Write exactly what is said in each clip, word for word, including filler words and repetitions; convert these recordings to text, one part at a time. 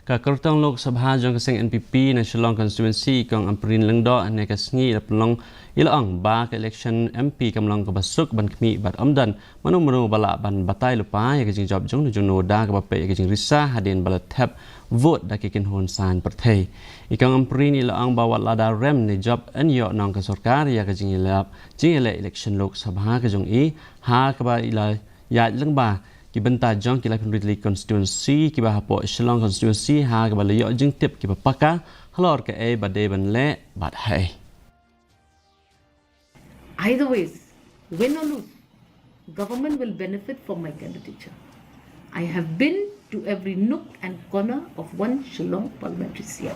Ka kyrtong Lok Sabha jong ka seng N P P na Shillong constituency, i Kong Ampareen Lyngdoh, hynne ka sngi i la pynlong, i la ong ba ka election M P kam long kaba suk ban khmih bad ym don mano mano ba lah ban batai lypa ïa ka jingjop jongno jongno da kaba peit ïa ka jingrisa hadien ba la thep vote da ki kynhun saiñ pyrthei. I Kong Ampareen i la ong ba wat lada rem ne jop yn ïoh nong ka sorkar ïa ka jingïalap jingïaleh election Lok Sabha ka jong i, ha kaba i la ïaid lyngba ki bynta jong ki laiphew hynriew tylli constituency kiba hapoh Shillong constituency, ha kaba la ïoh jingtip kiba paka halor kaei ba dei ban leh bad haei. Either ways, win or lose, government will benefit from my candidature. I have been to every nook and corner of one Shillong parliamentary seat.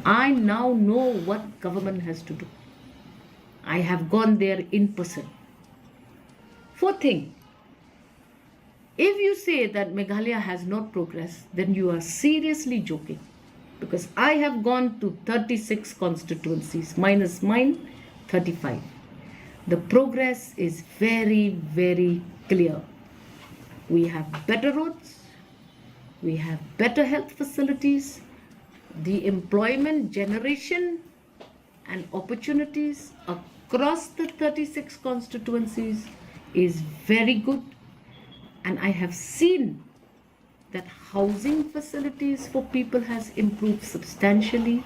I now know what government has to do. I have gone there in person. Fourth thing, if you say that Meghalaya has not progressed, then you are seriously joking. Because I have gone to thirty-six constituencies, minus mine, thirty-five. The progress is very, very clear. We have better roads, we have better health facilities, the employment generation and opportunities across the thirty-six constituencies is very good, and I have seen that housing facilities for people has improved substantially.